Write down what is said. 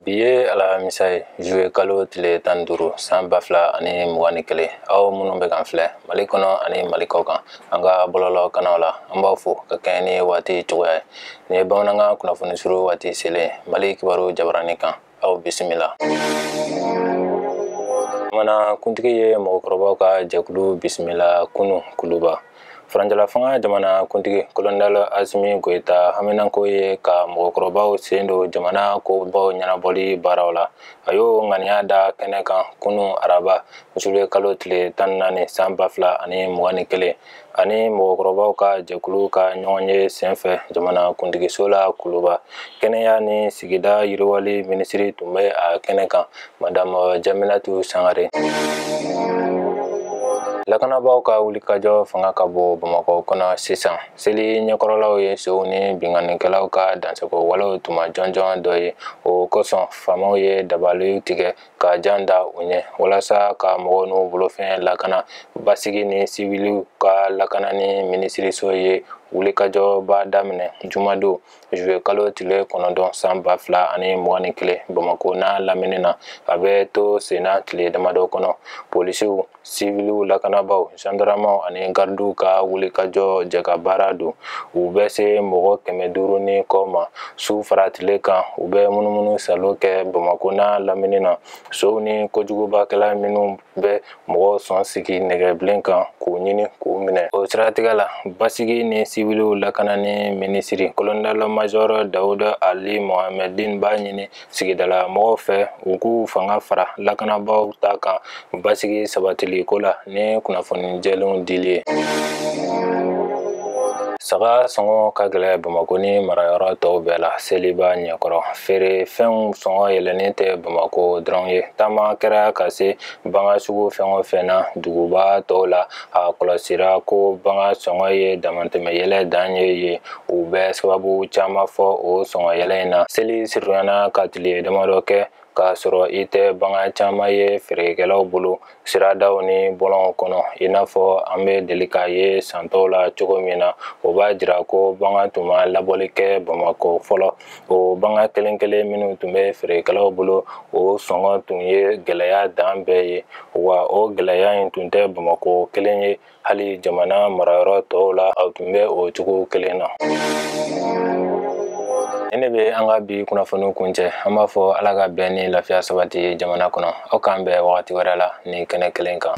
Bi ye alamisa ye, juillet kalo tile 15 san 2021. Aw minnu bɛ k'an filɛ Mali kɔnɔ ani Mali kɔ kan, an ka bɔlɔlɔ kanaw la, an b'aw fo ka kɛɲɛ ni waati cogoya ye. Nin ye bamanankan kunnafoni suru waati selen Mali kibaru jabarani kan. Aw bisimila. Jamana kuntigi ye mɔgɔkɔrɔbaw ka jɛkulu bisimila kunu Kuluba. Furancɛla fanga jamana kuntigi Kolonɛli Asimi Goyita haminanko ye ka mɔgɔkɔrɔbaw sen don jamana kobaw ɲɛnabɔli baaraw la. A y'o ŋaniya da kɛnɛ kan kunu araba juillet kalo tile 14 san 2021 ani mɔgɔkɔrɔbaw ka jɛkulu ka ɲɔgɔn ye senfɛ jamana kuntigiso la Kuluba. Kɛnɛya ni sigida yiriwali minisiri tun bɛ a kɛnɛ kan, Madame Jaminatu Sangare. Lakanabaaw ka wulikajɔ fanga ka bon Bamakɔ kɔnɔ sisan. Seli ɲɛkɔrɔlaw ye sow ni binkannikɛlaw ka dansako walew tuma jɔnjɔn dɔ ye. O kosɔn faamaw ye dabaliw tigɛ ka jan da u ɲɛ walasa ka mɔgɔw n'u bolofɛn lakana. Basigi ni siwiliw ka lakanani minisiriso ye wulikajɔba daminɛ jumadon juillet kalo tile 9 san 2021 Bamakɔ n'a lamini na. A bɛ to senna tile damadɔ kɔnɔ. Polisiw, siwiliw lakanabaaw, gendarmew ani gardiw ka wulikajɔ jɛka baara don. U bɛ se mɔgɔ 500 ni kɔ ma su fara tile kan. U bɛ munumunu salo kɛ Bamakɔ n'a lamini na. Sow ni kojugubakɛla minnu bɛ mɔgɔ sɔn sigi nɛgɛbilen kan k'u ɲini k'u minɛ. O siratigɛ la, basigi ni siwiliw lakanani minisiri Colonel Major Dawuda Ali Mohamedine b'a ɲini sigidala mɔgɔw fɛ u k'u fanga fara lakanabaaw ta kan basigi sabatili ko la ni kunnafoni jɛlenw dili ye. Saga sɔngɔ ka gɛlɛn Bamakɔ ni marayɔrɔ tɔw bɛɛ la seliba ɲɛkɔrɔ. Feerefɛnw sɔngɔ yɛlɛnnen tɛ Bamakɔ dɔrɔn ye. Taama kɛra ka se bagan sugu fɛn o fɛn na duguba tɔw la, a kɔlɔsira ko bagan sɔngɔ ye damatɛmɛ yɛlɛ dan ye yen. U bɛ sababu caman fɔ o sɔngɔ yɛlɛ in na. Seli surunyana ka tile damadɔ kɛ k'a sɔrɔ i tɛ bagan caman ye feerekɛlaw bolo siradaw ni bɔlɔnw kɔnɔ, i n'a fɔ an bɛ deli k'a ye san tɔw la cogo min na. O b'a jira ko bagan tun ma labɔli kɛ Bamakɔ fɔlɔ. O bagan kelen kelen minnu tun bɛ feerekɛlaw bolo, o sɔngɔ tun ye gɛlɛya dan bɛɛ ye. Wa o gɛlɛya in tun tɛ Bamakɔ kelen ye, hali jamana marayɔrɔ tɔw la a tun bɛ o cogo kelen na. Ne bɛ an ka bi kunnafoniw kuncɛ. An b'a fɔ Ala ka bɛn ni lafiya sabati jamana kɔnɔ. Aw k'an bɛn wagati wɛrɛ la ni kɛnɛ kelen kan.